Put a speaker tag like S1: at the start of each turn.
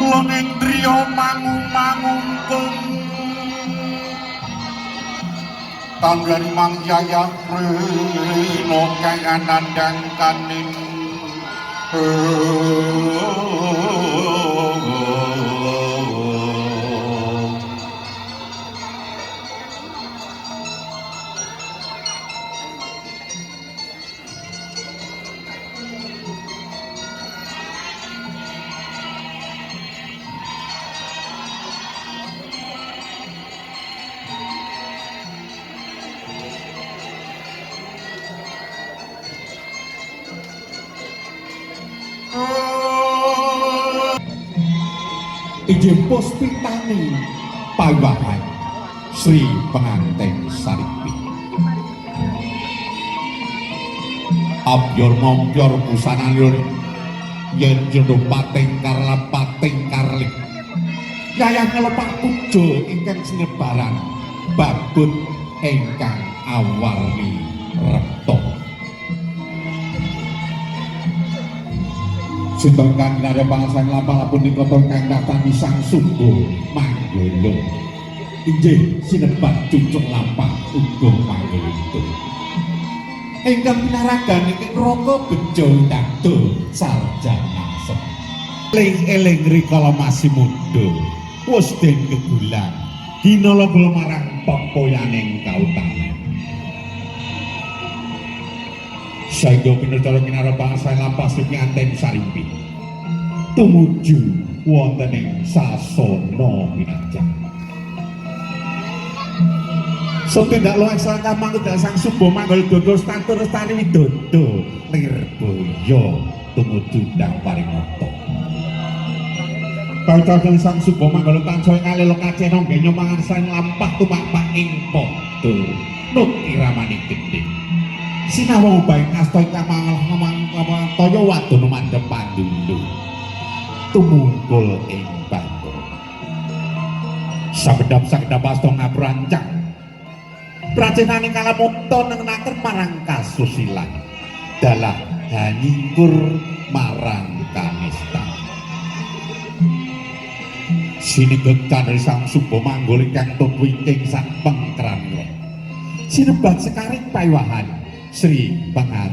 S1: Lenging driya mangung-mangungkung tandani mang yayah rena kang nandhang kanin. Inggih Puspitani pawiwahan Sri Penganten Saripi. Abyor mompyor busananipun yen jendho pating karlapating karling. Yayah ngelepak puja ingkang sinebaran babut ingkang awarni rekta. Sinten kang kinarya pangasan lampah punika kang katani Sang Suba Manggala. Inggih sinebat cucuk lampah uga manggala. Ingkang pinaragan ing neraka bejo dado sarjana sep. Eling-eling rikala masih muda, wis den kegulang ginala kula marang pepoyaning kautaman. Saengga pinucara kinarya pangasan lampah Sri Penganten Sarimpi tumuju wonten ing sasana pinajang. Sutindak luwih sangka mangkudak Sang Suba Manggala Dodo Stantur Lestari Widodo Nirbaya tumuju ndang paringata. Bawucaken Sang Suba Manggala tansaya ngalela kacena nggenya mangan saeng lampah tumapak ing padha nut iramane gendhing. Sinawang ubahing asta ingkang mangal wadana mandhep pandulu tumungkul ing batu. Sakedap-sakedap asta ngaprancang prajenane kalamuta nengenaken marang kasusilan dalah hanyingkur marang kanistan. Sinegek candra Sang Suba Manggala ingkang tut wingking sak pengkranira. Sinebat sekaring pawiwahan Sri Penganten.